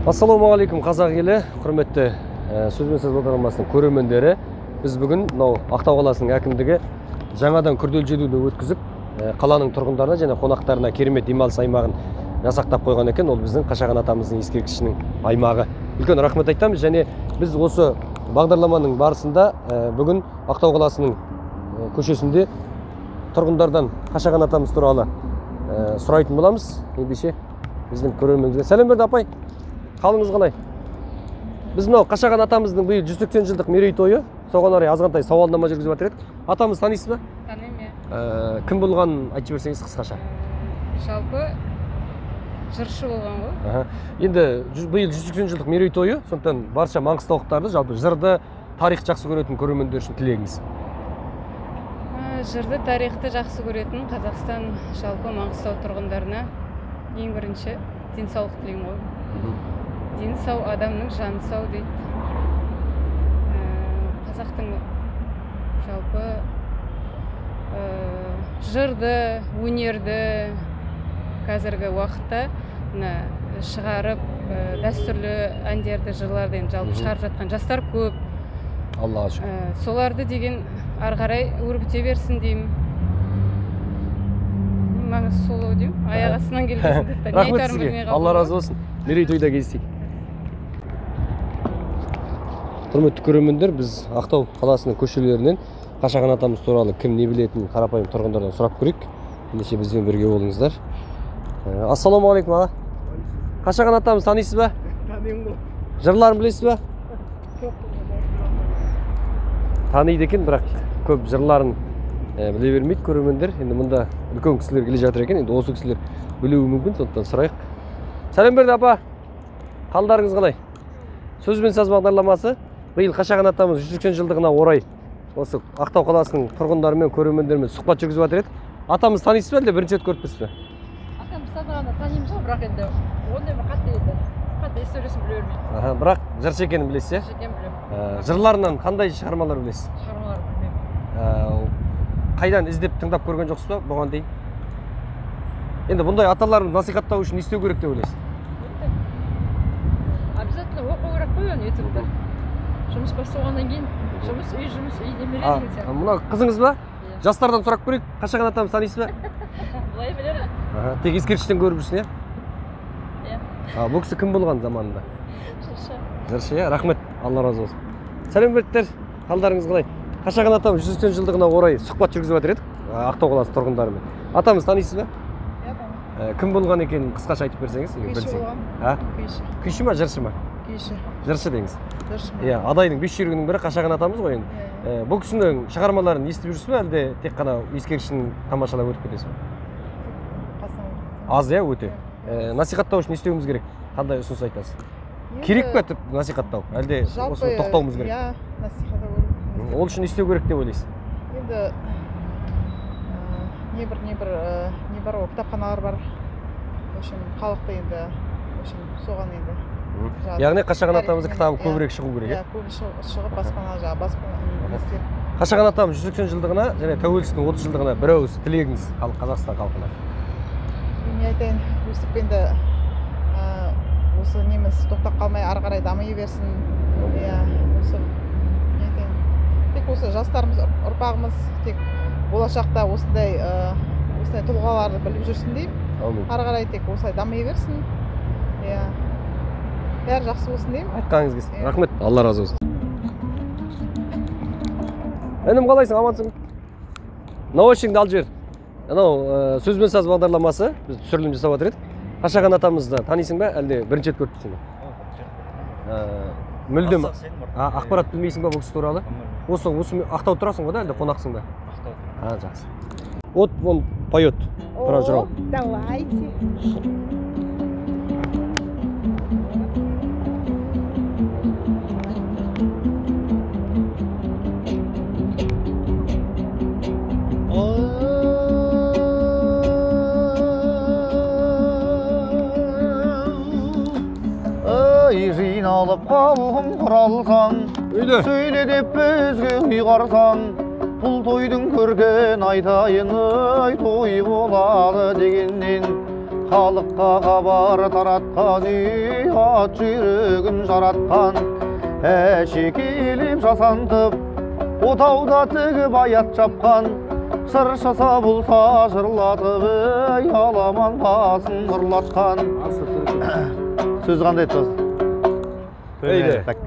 Ассалаумағалейкум, қазақ елі, құрметті Сөзбен сөз бағдарламасының көрермендері. Біз бүгін мынау Ақтау қаласының әкімдігі жаңадан күрделі жөндеуден өткізіп, қаланың тұрғындарына және қонақтарына керемет демалыс аймағын жасақтап қойған екен. Ол біздің Қашаған атамыздың ескерткішінің аймағы. Үлкен рахмет айтамыз. Және біз осы бағдарламаның барысында бүгін Ақтау қаласының көшесінде тұрғындардан Қашаған атамыз туралы сұрайтын боламыз. Ендеше біздің көрерменімізге сәлем берді апай. Қалыңыз қалай? Біз мынау Қашаған атамыздың биыл 180 жылдық мерейтойы, соған орай азғантай сауалнама жүргізіп жатыр едік. Атамыз танисыз ба? Танимын, иә. Кім болғанын айтып жіберсеңіз қысқаша. Жалпы жыршы болған ғой. Енді биыл 180 жылдық мерейтойы, сондықтан барша маңғыстаулықтарды, жалпы жырды, тарих жақсы көретін көрермендер үшін тілегіңіз. Жырды, тарихты жақсы көретін Қазақстан, жалпы Маңғыстау тұрғындарына ең бірінші денсаулық тілеймін ғой. Дені сау адамның жаны сау дейді. Қазақтың жалпы жырды, өнерді қазіргі уақытта мына шығарып, дәстүрлі әндерді, жырларды енді жалпы шығарып жатқан жастар көп. Аллаға шүкір. Соларды деген ары қарай өрбіте берсін деймін. Маңыз сол ау деймін. Аяқ астынан келген. Рахмет сізге. Алла разы болсын. Мерейтойда кездесейік. Құрметті көрермендер, біз Ақтау қаласының көшелерінен Қашаған атамыз туралы кім не білетінін қарапайым тұрғындардан сұрап көрейік. Ендеше бізбен бірге болыңыздар. Ассалаумағалейкум, аға. Қашаған атамыз танисыз ба? Танимын ғой. Жырларын білесіз ба? Таниды екен, бірақ көп жырларын біле бермейді көрермендер. Енді мұнда үлкен кісілер келе жатыр екен, енді осы кісілер білуі мүмкін, сондықтан сұрайық. Сәлем берді апа. Қалдарыңыз қалай? Сөзбен саз бағдарламасы биыл Қашаған атамыз 180 жылдығына орай осы Ақтау қаласының тұрғындарымен, көрермендерімен сұхбат жүргізіп жатыр едік. Атамыз танисыз ба, әлде бірінші рет көріп тұрсыз ба? Атамыз танығанда танимыз ғой, бірақ енді ондай бір қатты енді қатты историясын біле бермеймін. Бірақ жыршы екенін білесіз, иә? Жыршы екенін білемін. Жырларынан қандай шығармалар білесіз? Шығармалар білмеймін. Қайдан іздеп тыңдап көрген жоқсыз ба бұған дейін? Енді бұндай аталарын насихаттау үшін не істеу керек деп ойлайсыз? Обязательно оқу керек қой оны, ютубта. Жұмыс басталғаннан кейін жұмыс үй, жұмыс үй демеледі деген сияқты. Мына қызыңыз ба? Жастардан сұрап көрейік. Қашаған атамыз танисыз ба? Былай білемін. Тек ескерткіштен көріп жүрсің, иә? Иә. Бұл кісі кім болған заманында? Жыршы. Жыршы, иә? Рахмет, Алла разы болсын. Сәлем беріктер, қалдарыңыз қалай? Қашаған атамыз 180 жылдығына орай сұхбат жүргізіп жатыр едік Ақтау қаласы тұрғындарымен. Атамыз танисыз ба? Иә, танимын. Кім болған екенін қысқаша айтып берсеңіз, Күйші болған. Күйші. Күйші ма, жыршы ма? Күйші. Жыршы деңіз. Жыршы. Иә, адайдың 5 жүйрігінің бірі Қашаған атамыз ғой енді. Бұл кісінің шығармаларын естіп жүрсіз бе, әлде тек қана ескерткішін тамашалап өтіп кетесіз бе? Аз, иә, өте. Насихаттау үшін не істеуіміз керек? Қандай ұсыныс айтасыз? Керек пе тіпті насихаттау? Әлде осыны тоқтауымыз керек? Иә, насихаттау керек. Ол үшін не істеу керек деп ойлайсыз? Енді не бір ғой, кітапханалар бар. В общем, халықты енді, в общем, соған енді. Яғни Қашаған атамыздың кітабы көбірек шығу керек, иә? Көп шығып, баспана жаңағы, баспана істеп. Қашаған атамыз 180 жылдығына және тәуелсіздіктің 30 жылдығына бір ауыз тілегіңіз Қазақстан халқына. Мен не айтайын, өстіп енді осы неміз тоқтап қалмай ары қарай дами берсін. Иә, осы не айтайын, тек осы жастарымыз, ұрпағымыз тек болашақта осындай тұлғаларды біліп жүрсін деймін. Ары қарай тек осылай дами берсін. Иә. Бәрі жақсы болсын деймін. Айтқаныңыз келсін. Рахмет. Алла разы болсын. Інім, қалайсың? Амансың? Наушнигіңді алып жібер. Анау Сөзбен саз бағдарламасы, біз түсірілім жасап жатыр едік. Қашаған атамызды танисың ба, әлде бірінші рет көріп тұрсың ба? Мүлдем ақпарат білмейсің ба бұл кісі туралы? Осы Ақтау тұрасың ғой да, әлде қонақсың ба? Ақтау. Жақсы. Вот он поет про жырау. Давайте. Жиналып қалғым құралсаң, сөйле деп бізге ұйғарсаң, бұл тойдың көркін айтайын, ай той болады дегеннен Халыққа хабар таратқан, ат жүйрігін жаратқан. Әшекейлеп жасантып, отауда тігіп аят жапқан. Шыршасы болса жырлатып, ей, аламан басын ұрлатқан. Сөз қандай тоз? Ейді.